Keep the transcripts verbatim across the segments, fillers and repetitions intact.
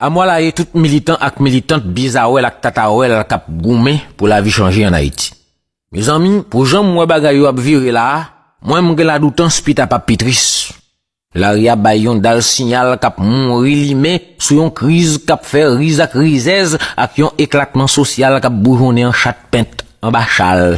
Amwalaye tout militan ak militant bizawèl ak tatawèl k ap goumen pou lavi chanje ann Ayiti. Mezanmi, pou jan m wè bagay yo ap vire la a, mwen m gen ladoutans pita p ap pi tris. Lari a bay yon dal siyal k ap mouri limen sou yon kriz k ap fè riz ak rizèz ak yon eklatman sosyal k ap boujonnen an chat pent anba chal.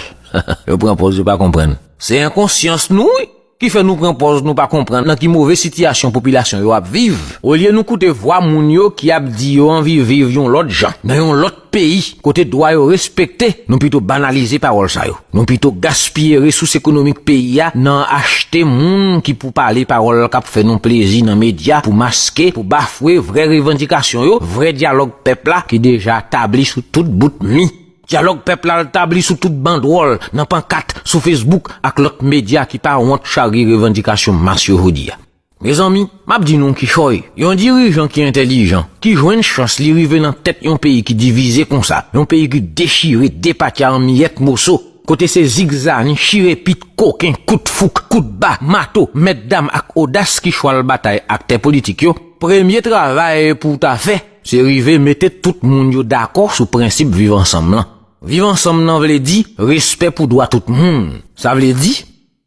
Yo pran pòz yo pa konprann. Se enkonsyans nou, wi, ki fè nou pran pòz nou pa konprann nan ki move sitiyasyon popilasyon yo ap viv. Olye nou koute vwa moun yo ki ap di yo anvi viv yon lòt jan, nan yon lòt peyi, kote dwa yo respekte, nou pito banalize pawòl sa yo. Nou pito gaspiye resous ekonomik peyi a nan achte moun ki pou pale pawòl k ap fè nou plezi nan medya pou maske, pou bafwe vrè revandikasyon yo, vrè dyalòg pèp la ki deja tabli sou tout bout mi. Dyalòg pèp la tabli sou tout bandwòl, nan pankat, sou Facebook ak lòt medya ki pa wont chari revandikasyon mas yo jodi a. Mezanmi, m ap di nou kichòy, yon dirijan ki entèlijan, ki jwenn chans li rive nan tèt yon peyi ki divize konsa, yon peyi ki dechire, depatya an miyèt moso, kote se zigzani, chirepit, koken, kout fouk, kout ba, mato, mètdam ak odas ki chwal batay aktè politik yo, premye travay pou w ta fè, se rive mete tout moun yo dakò sou prensip viv ansanm lan. Viv ansanm nan vle di respè pou dwa tout moun. Sa vle di,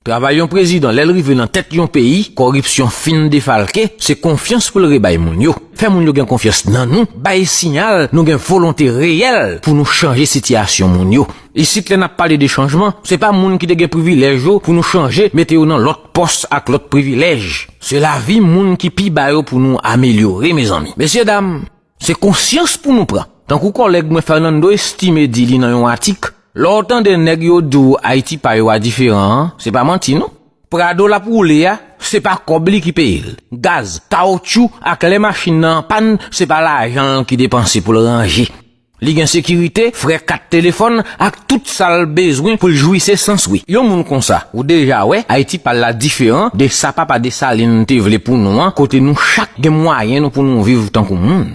travay yon prezidan, lè l rive nan tèt yon peyi, kòripsyon fin defalke, se konfyans pou l rebay moun yo. Fè moun yo gen konfyans nan nou, bay siyal nou gen volonte reyèl pou nou chanje sitiyasyon moun yo. Isit, lè n ap pale de chanjman, se pa moun ki te gen privilèj yo pou nou chanje, mete yo nan lòt pòs ak lòt privilèj. Se lavi moun ki pi ba yo pou nou amelyore, mezanmi. Mesyedam, se konsyans pou nou pran. Tankou kòlèg mwen Fernando Estime di li nan yon atik, lè w tande nèg yo di w Ayiti pa yo a diferan an, se pa manti non. Prado l ap woule a, se pa kòb li ki peye l. Gaz, kawotchou ak lè machin nan an pàn, se pa lajan l ki depanse pou l ranje. Li gen sekirite, frè kat telefòn ak tout sa l bezwen pou l jwi se sans wi. Yon moun konsa, ou deja wè, Ayiti pa l la diferan de sa papa Desalin te vle pou nou an, kote nou chak gen mwayen nou pou nou viv tankou moun.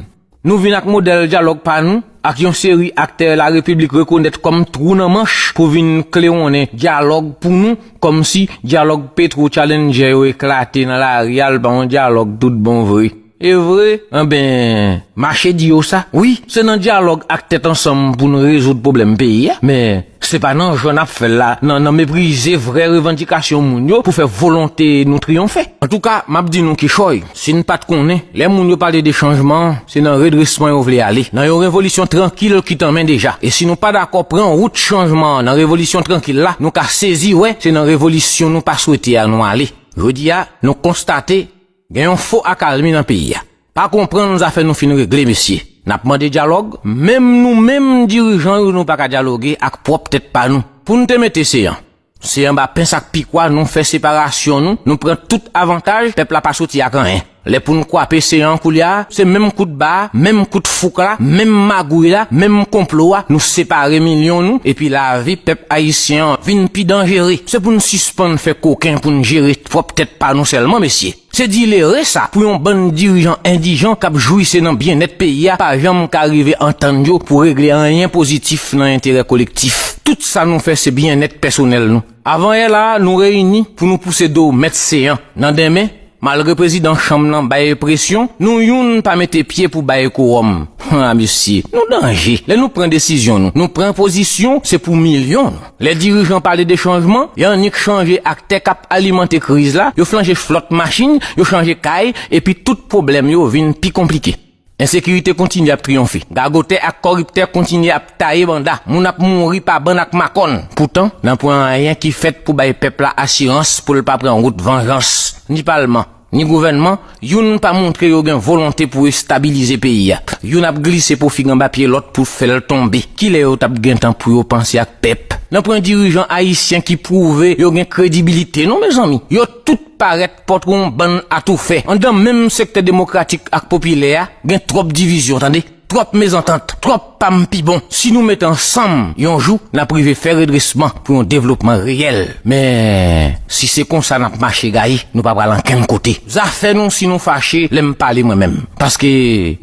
Nou vin ak modèl dyalòg pa nou, ak yon seri aktè larepiblik rekonèt kòm twou nan manch pou vin klewonnen dyalòg pou nou, kòmsi dyalòg Petro Challenger yo eklate nan lari a, l pa yon dyalòg tout bon vre. E vre, anben, mache di yo sa. Wi, se nan dyalòg ak tèt ansanm pou n rezoud pwoblèm peyi a, men se pa nan jan n ap fè l la, nan, nan meprize vrè revandikasyon moun yo pou fè volonte nou triyonfe. Antouka, m ap di nou kichòy, si n pa t konnen, lè moun yo pale de chanjman, se nan redresman yo vle ale, nan yon revolisyon trankil ki tanmen deja. E si nou pa dakò pran wout chanjman an nan revolisyon trankil la, nou ka sezi wè se nan revolisyon nou pa swete a nou ale. Jodi a, nou konstate gen yon fo akalmi nan peyi a. Pa konprann zafè nou fin regle, mesye. N ap mande dyalòg, menm nou menm dirijan yo nou pa ka dyaloge ak pwòp tèt pa nou. Pou n te mete se an, se anba pens ak pikwa nou fè separasyon nou, nou pran tout avantaj, pèp la pa soti ak anyen. Lè pou n kwape se an koulye a, se menm kout ba a, menm kout fouk la, menm magouy la, menm konplo a, nou separe milyon nou, epi lavi pèp ayisyen an vin pi danjere. Se pou n sispann fè koken pou n jere pwòp tèt pa nou sèlman, mesye. Se dilere sa pou yon bann dirijan endijan k ap jwise nan byennèt peyi a pa janm ka rive antann yo pou regle anyen pozitif nan enterè kolektif. Tout sa nou fè se byennèt pèsonèl nou. Avanyè la a, nou reyini pou nou pouse do mèt se an. Nan denmen, malgre prezidan chanm nan bay presyon, nou youn pa mete pye pou bay kowòm. Ha, mesye, nou danje. Lè nou pran desizyon nou, nou pran pozisyon, se pou milyon nou. Lè dirijan pale de chanjman, y annik chanje aktè k ap alimante kriz la, yo flanje flòt machin, yo chanje kay, epi tout pwoblèm yo vin pi konplike. Ensekirite kontinye ap triyonfe. Gagotè ak kòriptè kontinye ap taye banda. Moun ap mouri pa bann ak makòn. Poutan, nan pwen anyen ki fèt pou bay pèp la asirans pou l pa pran wout vanjans. Ni palman, ni gouvènman, youn pa montre yo gen volonte pou estabilize peyi a. Youn ap glise pou fig anba pye lòt pou fè l tonbe. Kilè yo t ap gentan pou yo panse ak pèp? Nan pwen dirijan ayisyen ki pwouve yo gen kredibilite non, mezanmi. Yo tout parèt pòtre yon bann atoufè. Anndan menm sektè demokratik ak popilè a, gen twòp divizyon, tande. Twòp mezantant, twòp pa m pi bon. Si nou mete ansanm, yon jou n ap rive fè redresman pou yon devlopman reyèl. Men si se konsa n ap mache gaye, nou pa pral ankenn kote. Zafè nou si nou fache lè m pale mwen menm. Paske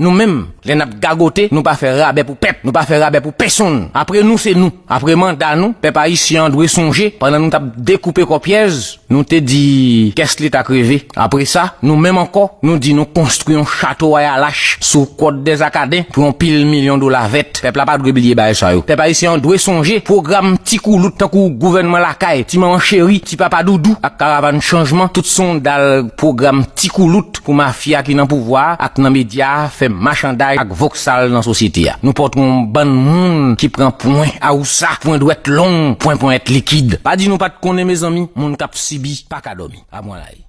nou menm, lè n ap gagote, nou pa fè rabè pou pèp, nou pa fè rabè pou pèsonn. Apre nou se nou. Apre manda nou, pèp ayisyen an dwe sonje, pandan nou t ap dekoupe kò pyèz, nou te di kès leta kreve. Apre sa, nou menm ankò, nou di nou konstwi yon chato Wayalach sou kòt dèzakaden pou yon pil milyon dola vèt. Pèp la pa dwe bliye bagay sa yo. Pèp ayisyen an dwe sonje pwogram ti koulout tankou gouvènman lakay, ti manman cheri, ti papa doudou ak karavàn chanjman, tout se yon dal pwogram ti koulout pou mafya ki nan pouvwa a ak nan medya a fè machanday ak voksal nan sosyete a. Nou pòtre yon bann moun ki pran pwen awousa, pwen dwèt long, pwen ponyèt likid. Pa di nou pa t konnen, mezanmi, moun k ap sibi pa ka dòmi. Amwalay.